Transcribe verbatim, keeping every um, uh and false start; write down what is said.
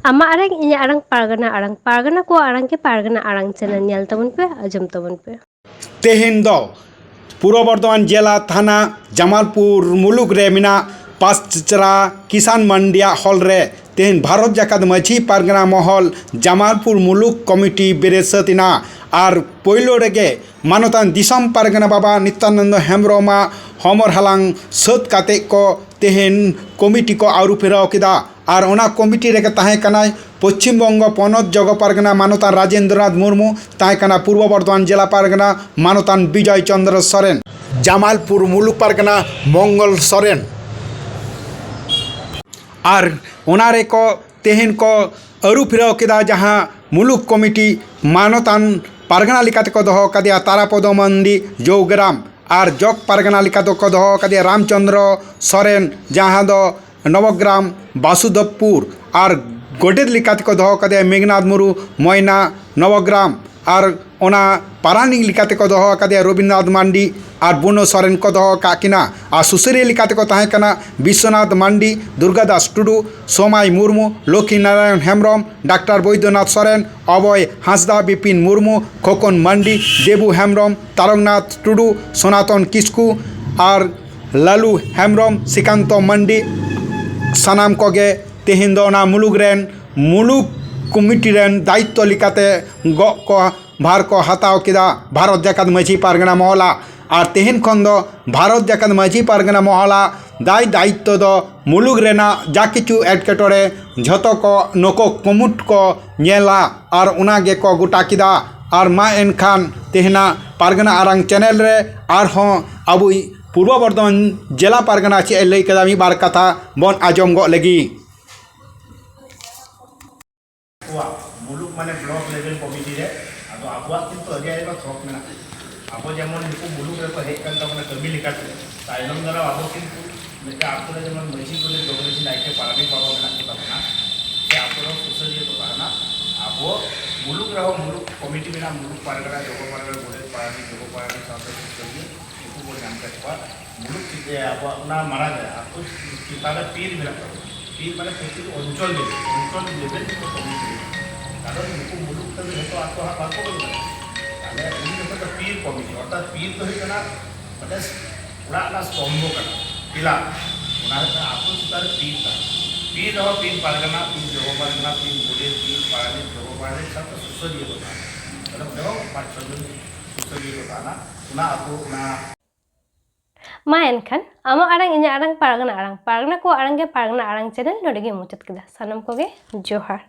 ᱟᱢᱟᱜ ᱟᱲᱟᱝ, ᱤᱧᱟᱹᱜ ᱟᱲᱟᱝ, ᱯᱟᱨᱜᱟᱱᱟ ᱟᱲᱟᱝ, ᱯᱟᱨᱜᱟᱱᱟ ᱠᱚᱣᱟᱜ ᱟᱲᱟᱝ ᱜᱮ ᱯᱟᱨᱜᱟᱱᱟ ᱟᱲᱟᱝ ᱪᱮᱱᱮᱞ ᱧᱮᱞ ᱛᱟᱵᱚᱱ ᱯᱮ, ᱟᱸᱡᱚᱢ ᱛᱟᱵᱚᱱ ᱯᱮ᱾ ᱛᱮᱦᱮᱧ ᱫᱚ ᱯᱩᱨᱵᱚ ᱵᱚᱨᱫᱷᱚᱢᱟᱱ ᱡᱮᱞᱟ ᱛᱷᱟᱱᱟ ᱡᱟᱢᱟᱞᱯᱩᱨ ᱢᱩᱞᱩᱠ ᱨᱮ ᱢᱮᱱᱟᱜ ᱯᱟᱥᱪᱨᱟ ᱠᱤᱥᱟᱱ ᱢᱟᱱᱰᱤᱭᱟ ᱦᱚᱞ ᱨᱮ ᱛᱮᱦᱮᱧ ᱵᱷᱟᱨᱚᱛ ᱡᱟᱠᱟᱛ ᱢᱟᱹᱡᱷᱤ ᱯᱟᱨᱜᱟᱱᱟ ᱢᱚᱦᱚᱞ ᱡᱟᱢᱟᱞᱯᱩᱨ ᱢᱩᱞᱩᱠ ᱠᱚᱢᱤᱴᱤ ᱵᱮᱨᱮᱫ ᱥᱟᱹᱛ ᱮᱱᱟ᱾ ᱟᱨ ᱯᱳᱭᱞᱳ ᱨᱮᱜᱮ ᱢᱟᱱᱚᱛᱟᱱ ᱫᱤᱥᱚᱢ ᱯᱟᱨᱜᱟᱱᱟ ᱵᱟᱵᱟ ᱱᱤᱛᱭᱟᱱᱚᱱᱫᱚ ᱦᱮᱢᱵᱨᱚᱢᱟᱜ ᱦᱚᱢᱚᱨ ᱦᱟᱞᱟᱝ ᱥᱟᱹᱛ ᱠᱟᱛᱮ ᱠᱚ ᱛᱮᱦᱮᱧ ᱠᱚᱢᱤᱴᱤ ᱠᱚ ᱟᱹᱨᱩ ᱯᱷᱮᱨᱟᱣ ᱠᱮᱫᱟ᱾ ᱟᱨ ᱚᱱᱟ ᱠᱚᱢᱤᱴᱤ ᱨᱮᱜᱮ ᱛᱟᱦᱮᱸ ᱠᱟᱱᱟᱭ ᱯᱚᱪᱷᱤᱢ ᱵᱚᱝᱜᱚ ᱯᱚᱱᱚᱛ ᱡᱚᱜᱚ ᱯᱟᱨᱜᱟᱱᱟ ᱢᱟᱱᱚᱛᱟᱱ ᱨᱟᱡᱮᱱᱫᱨᱚᱱᱟᱛᱷ ᱢᱩᱨᱢᱩ, ᱛᱟᱦᱮᱸ ᱠᱟᱱᱟ ᱯᱩᱨᱵᱚ ᱵᱚᱨᱫᱷᱚᱢᱟᱱ ᱡᱮᱞᱟ ᱯᱟᱨᱜᱟᱱᱟ ᱢᱟᱱᱚᱛᱟᱱ ᱵᱤᱡᱚᱭ ᱪᱚᱱᱫᱨᱚ ᱥᱚᱨᱮᱱ, ᱡᱟᱢᱟᱞᱯᱩᱨ ᱢᱩᱞᱩᱠ ᱯᱟᱨᱜᱟᱱᱟ ᱢᱚᱝᱜᱚᱞ ᱥᱚᱨᱮᱱ᱾ ᱟᱨ ᱚᱱᱟ ᱨᱮᱠᱚ ᱛᱮᱦᱮᱧ ᱠᱚ ᱟᱹᱨᱩ ᱯᱷᱮᱨᱟᱣ ᱠᱮᱫᱟ, ᱡᱟᱦᱟᱸ ᱢᱩᱞᱩᱠ ᱠᱚᱢᱤᱴᱤ ᱢᱟᱱᱚᱛᱟᱱ ᱯᱟᱨᱜᱟᱱᱟ ᱞᱮᱠᱟᱛᱮᱠᱚ ᱫᱚᱦᱚ ᱠᱟᱫᱮᱭᱟ ᱛᱟᱨᱟᱯᱚᱫᱚ ᱢᱟᱱᱰᱤ ᱡᱳᱜᱨᱟᱢ, ᱟᱨ ᱡᱚᱜᱽ ᱯᱟᱨᱜᱟᱱᱟ ᱞᱮᱠᱟ ᱫᱚᱠᱚ ᱫᱚᱦᱚ ᱠᱟᱫᱮᱭᱟ ᱨᱟᱢᱪᱚᱸᱫᱽᱨᱚ ᱥᱚᱨᱮᱱ, ᱡᱟᱦᱟᱸ ᱫᱚ ᱱᱚᱵᱚᱜᱨᱟᱢ ᱵᱟᱥᱩᱫᱮᱵᱽᱯᱩᱨ, ᱟᱨ ᱜᱚᱰᱮᱛ ᱞᱮᱠᱟᱛᱮᱠᱚ ᱫᱚᱦᱚ ᱠᱟᱫᱮᱭᱟ ᱢᱮᱜᱷᱱᱟᱛᱷ ᱢᱩᱨᱢᱩ, ᱢᱚᱭᱱᱟ, ᱱᱚᱵᱚᱜᱨᱟᱢ, ᱟᱨ ᱚᱱᱟ ᱯᱟᱨᱟᱱᱤᱠ ᱞᱮᱠᱟᱛᱮᱠᱚ ᱫᱚᱦᱚ ᱟᱠᱟᱫᱮᱭᱟ ᱨᱚᱵᱤᱱᱫᱨᱚᱱᱟᱛᱷ ᱢᱟᱱᱰᱤ ᱟᱨ ᱵᱩᱱᱚ ᱥᱚᱨᱮᱱ ᱠᱚ ᱫᱚᱦᱚ ᱟᱠᱟᱫ ᱠᱤᱱᱟ᱾ ᱟᱨ ᱥᱩᱥᱟᱹᱨᱤᱭᱟᱹ ᱞᱮᱠᱟᱛᱮᱠᱚ ᱛᱟᱦᱮᱸ ᱠᱟᱱᱟ ᱵᱤᱥᱥᱚᱱᱟᱛᱷ ᱢᱟᱱᱰᱤ, ᱫᱩᱨᱜᱟᱫᱟᱥ ᱴᱩᱰᱩ, ᱥᱚᱢᱟᱭ ᱢᱩᱨᱢᱩ, ᱞᱚᱠᱠᱷᱤ ᱱᱟᱨᱟᱭᱚᱱ ᱦᱮᱢᱵᱨᱚᱢ, ᱰᱟᱠᱛᱟᱨ ᱵᱳᱭᱫᱚᱱᱟᱛᱷ ᱥᱚᱨᱮᱱ, ᱚᱵᱚᱭ ᱦᱟᱸᱥᱫᱟ, ᱵᱤᱯᱤᱱ ᱢᱩᱨᱢᱩ, ᱠᱷᱚᱠᱚᱱ ᱢᱟᱱᱰᱤ, ᱫᱮᱵᱩ ᱦᱮᱢᱵᱨᱚᱢ, ᱛᱟᱨᱚᱠᱱᱟᱛᱷ ᱴᱩᱰᱩ, ᱥᱚᱱᱟᱛᱚᱱ ᱠᱤᱥᱠᱩ ᱟᱨ ᱞᱟᱞᱩ ᱦᱮᱢᱵᱨᱚᱢ, ᱥᱨᱤᱠᱟᱱᱛᱚ ᱢᱟᱱᱰᱤ, ᱥᱟᱱᱟᱢ ᱠᱚᱜᱮ ᱛᱮᱦᱮᱧ ᱫᱚ ᱚᱱᱟ ᱢᱩᱞᱩᱠ ᱨᱮᱱ, ᱢᱩᱞᱩᱠ ᱠᱚᱢᱤᱴᱤ ᱨᱮᱱ ᱫᱟᱭᱤᱛᱛᱚ ᱞᱮᱠᱟᱛᱮ ᱜᱚᱜ ᱠᱚ ᱵᱷᱟᱨ ᱠᱚ ᱦᱟᱛᱟᱣ ᱠᱮᱫᱟ ᱵᱷᱟᱨᱚᱛ ᱡᱟᱠᱟᱛ ᱢᱟᱹᱡᱷᱤ ᱯᱟᱨᱜᱟᱱᱟ ᱢᱚᱦᱚᱞᱟ᱾ ᱟᱨ ᱛᱮᱦᱮᱧ ᱠᱷᱚᱱ ᱫᱚ ᱵᱷᱟᱨᱚᱛ ᱡᱟᱠᱟᱛ ᱢᱟᱹᱡᱷᱤ ᱯᱟᱨᱜᱟᱱᱟ ᱢᱚᱦᱚᱞᱟ ᱫᱟᱭ ᱫᱟᱭᱤᱛᱛᱚ ᱫᱚ ᱢᱩᱞᱩᱠ ᱨᱮᱱᱟᱜ ᱡᱟ ᱠᱤᱪᱷᱩ ᱮᱴᱠᱮᱴᱚᱬᱮ ᱡᱷᱚᱛᱚ ᱠᱚ ᱱᱩᱠᱩ ᱠᱩᱢᱩᱴ ᱠᱚ ᱧᱮᱞᱟ᱾ ᱟᱨ ᱚᱱᱟ ᱜᱮᱠᱚ ᱜᱚᱴᱟ ᱠᱮᱫᱟ᱾ ᱟᱨ ᱢᱟ ᱮᱱᱠᱷᱟᱱ ᱛᱮᱦᱮᱧᱟᱜ ᱯᱟᱨᱜᱟᱱᱟ ᱟᱲᱟᱝ ᱪᱮᱱᱮᱞ ᱨᱮ ᱟᱨᱦᱚᱸ ᱟᱵᱚᱭᱤᱡ ᱯᱩᱨᱵᱚ ᱵᱚᱨᱫᱷᱚᱢᱟᱱ ᱡᱮᱞᱟ ᱯᱟᱨᱜᱟᱱᱟ ᱪᱮᱫ ᱮ ᱞᱟᱹᱭ ᱠᱮᱫᱟ, ᱢᱤᱫ ᱵᱟᱨ ᱠᱟᱛᱷᱟ ᱵᱚᱱ ᱟᱸᱡᱚᱢ ᱜᱚᱫ ᱞᱮᱜᱮ᱾ ᱟᱵᱚᱣᱟᱜ ᱢᱩᱞᱩᱠ ᱢᱟᱱᱮ ᱵᱞᱚᱠ ᱞᱮᱵᱮᱞ ᱠᱚᱢᱤᱴᱤ ᱨᱮ, ᱟᱫᱚ ᱟᱵᱚᱣᱟᱜ ᱠᱤᱱᱛᱩ ᱟᱹᱰᱤ ᱟᱭᱢᱟ ᱥᱚᱠ ᱢᱮᱱᱟᱜᱼᱟ᱾ ᱟᱵᱚ ᱡᱮᱢᱚᱱ ᱱᱩᱠᱩ ᱢᱩᱞᱩᱠ ᱨᱮᱠᱚ ᱦᱮᱡ ᱠᱟᱱ ᱛᱟᱵᱚᱱᱟ ᱠᱟᱹᱢᱤ ᱞᱮᱠᱟᱛᱮ, ᱛᱟᱭᱱᱚᱢ ᱫᱟᱨᱟᱢ ᱟᱵᱚ ᱠᱤᱱᱛᱩ ᱢᱤᱫᱴᱟᱝ ᱟᱛᱳ ᱨᱮ ᱡᱮᱢᱚᱱ ᱢᱟᱹᱡᱷᱤ, ᱜᱚᱰᱮᱛ, ᱡᱚᱜᱽ ᱢᱟᱹᱡᱷᱤ, ᱱᱟᱭᱠᱮ, ᱯᱟᱨᱟᱱᱤᱠ ᱵᱟᱵᱟ ᱢᱮᱱᱟᱜ ᱠᱚ ᱛᱟᱵᱚᱱᱟ, ᱥᱮ ᱟᱛᱳ ᱨᱮᱦᱚᱸ ᱥᱩᱥᱟᱹᱨᱤᱭᱟᱹ ᱠᱚ ᱛᱟᱦᱮᱱᱟ᱾ ᱟᱵᱚ ᱢᱩᱞᱩᱠ ᱨᱮᱦᱚᱸ ᱢᱩᱞᱩᱠ ᱠᱚᱢᱤᱴᱤ ᱢᱮᱱᱟᱜᱼᱟ, ᱢᱩᱞᱩᱠ ᱯᱟᱨᱜᱟᱱᱟ, ᱡᱚᱜᱚ ᱯᱟᱨᱜᱟᱱᱟ, ᱜᱚᱰᱮᱛ, ᱯᱟᱨᱟᱱᱤᱠ, ᱡᱚᱜᱚ ᱯᱟᱨᱟᱱᱤᱠ ᱥᱟᱶᱛᱮ ᱥᱩᱥᱟᱹᱨᱤᱭᱟᱹ, ᱱᱩᱠᱩ ᱵᱚᱱ ᱧᱟᱢ ᱠᱮᱫ ᱠᱚᱣᱟ᱾ ᱢᱩᱞᱩᱠ ᱪᱮᱛᱟᱱ ᱨᱮ ᱟᱵᱚᱣᱟᱜ ᱚᱱᱟ ᱢᱟᱨᱟᱝ ᱨᱮ ᱟᱛᱳ ᱪᱮᱛᱟᱱ ᱨᱮ ᱯᱤᱲ ᱢᱮᱱᱟᱜ ᱛᱟᱵᱚᱱᱟ᱾ ᱢᱟᱱᱮ ᱯᱨᱚᱛᱤᱴᱤ ᱚᱧᱪᱚᱞ ᱞᱮᱵᱮᱞ, ᱚᱧᱪᱚᱞ ᱞᱮᱵᱮᱞ ᱠᱚ ᱠᱚᱢᱤᱴᱤ ᱢᱮᱱᱟᱜᱼᱟ᱾ ᱠᱟᱨᱚᱱ ᱱᱩᱠᱩ ᱢᱩᱞᱩᱠ ᱠᱟᱹᱢᱤ ᱡᱷᱚᱛᱚ ᱟᱠᱚ ᱦᱟᱸᱜ ᱵᱟᱠᱚ ᱵᱚᱞᱚ ᱫᱟᱲᱮᱭᱟᱜᱼᱟ᱾ ᱛᱟᱦᱞᱮ ᱩᱱᱤ ᱡᱚᱠᱷᱚᱱ ᱫᱚ ᱯᱤᱨ ᱠᱚᱢᱤᱴᱤ, ᱚᱨᱛᱷᱟᱛ ᱯᱤᱨ ᱫᱚ ᱦᱩᱭᱩᱜ ᱠᱟᱱᱟ ᱢᱤᱫᱴᱮᱱ ᱚᱲᱟᱜ ᱨᱮᱱᱟᱜ ᱥᱛᱚᱢᱵᱷᱚ ᱠᱟᱱᱟ, ᱯᱤᱞᱟᱨ᱾ ᱚᱱᱟ ᱦᱩᱭᱩᱜ ᱠᱟᱱᱟ ᱟᱛᱳ ᱪᱮᱛᱟᱱ ᱨᱮ ᱯᱤᱨ ᱠᱟᱱᱟ᱾ ᱯᱤᱨ ᱨᱮᱦᱚᱸ ᱯᱤᱨ ᱯᱟᱨᱜᱟᱱᱟ, ᱯᱤᱨ ᱡᱚᱜᱚ ᱯᱟᱨᱜᱟᱱᱟ, ᱯᱤᱨ ᱜᱚᱰᱮᱛ, ᱯᱤᱨ ᱯᱟᱨᱟᱱᱤᱠ, ᱡᱚᱜᱚ ᱯᱟᱨᱟᱱᱤᱠ ᱥᱟᱶᱛᱮ ᱥᱩᱥᱟᱹᱨᱤᱭᱟᱹ ᱠᱚ ᱛᱟᱦᱮᱱᱟ᱾ ᱛᱟᱦᱞᱮ ᱚᱸᱰᱮ ᱦᱚᱸ ᱯᱟᱸᱪ ᱪᱷᱚ ᱡᱚᱱ ᱥᱩᱥᱟᱹᱨᱤᱭᱟᱹ ᱠᱚ ᱛᱟᱦᱮᱱᱟ᱾ ᱚᱱᱟ ᱟᱛᱳ, ᱚᱱᱟ ᱢᱟ ᱮᱱᱠᱷᱟᱱ, ᱟᱢᱟᱜ ᱟᱲᱟᱝ, ᱤᱧᱟᱹᱜ ᱟᱲᱟᱝ, ᱯᱟᱨᱜᱟᱱᱟ ᱟᱲᱟᱝ, ᱯᱟᱨᱜᱟᱱᱟ ᱠᱚᱣᱟᱜ ᱟᱲᱟᱝ ᱜᱮ ᱯᱟᱨᱜᱟᱱᱟ ᱟᱲᱟᱝ ᱪᱮᱱᱮᱞ ᱱᱚᱰᱮ ᱜᱮ ᱢᱩᱪᱟᱹᱫ ᱠᱮᱫᱟ᱾ ᱥᱟᱱᱟᱢ ᱠᱚᱜᱮ ᱡᱚᱦᱟᱨ᱾